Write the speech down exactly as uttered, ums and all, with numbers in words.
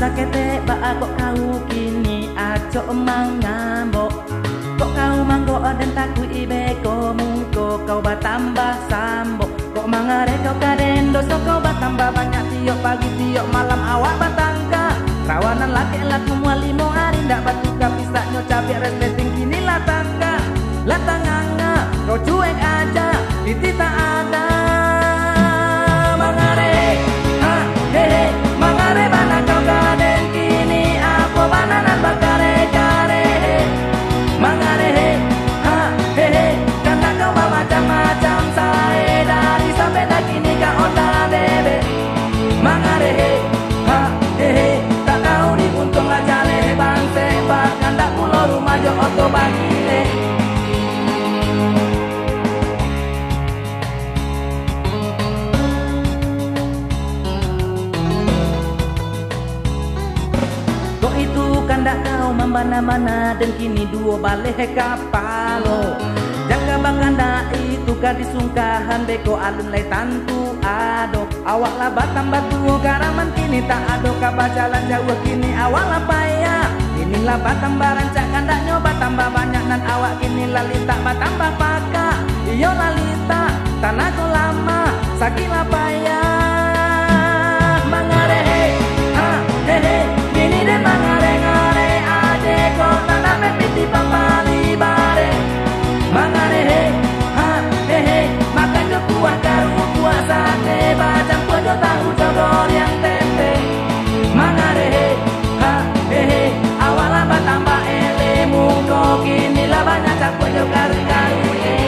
Kete ba a ko kau kini a co mangabo. Ko kau mango o den taku i be ko mungko kau batamba sambo. Ko mangare kau kadendo so kau batamba banya tio pagi tio malam awa batangka. Rawanan lake laku mua limo ari nda batuka pisa nyo cabe resleting kini latangka. Latanganga, kau cuek aja, titi tak ada. Mangare, ha, he, he, mangare bana kau kaden kini apo bananan bakare kare, he. Mangare, he, ha, he, he, kana kau ba macam-macam sae dari sampe da kini ka onda bebe. Mangare, he, ha, he, he, tak kau di buntung aja le bangse bakanda pulo rumah jo oto bagile. Ko itu kanda kau mambanamana dan kini duo bale he kapalo. Jaka bakanda itu ka disungkahan beko alun lai tantu ado. Awak la batamba tuo karaman kini tak ado ka bajalan jauh kini awak la paya. Ini la batamba rancak kanda nyo batamba banyak nan awak kini lalita batamba paka. Iyo lalita, tanago lama, saki la paya. Mangare he, ha, he, he, mini de mangare ngare aje ko tana me piti papali bare. Mangare he, ha, he, he, maka jo kua karu kua sate bajam ko jo tahu jo goriang tete. Mangare he, ha, he, he, awala batamba ele muko kini labanya cakua jo karu karu e.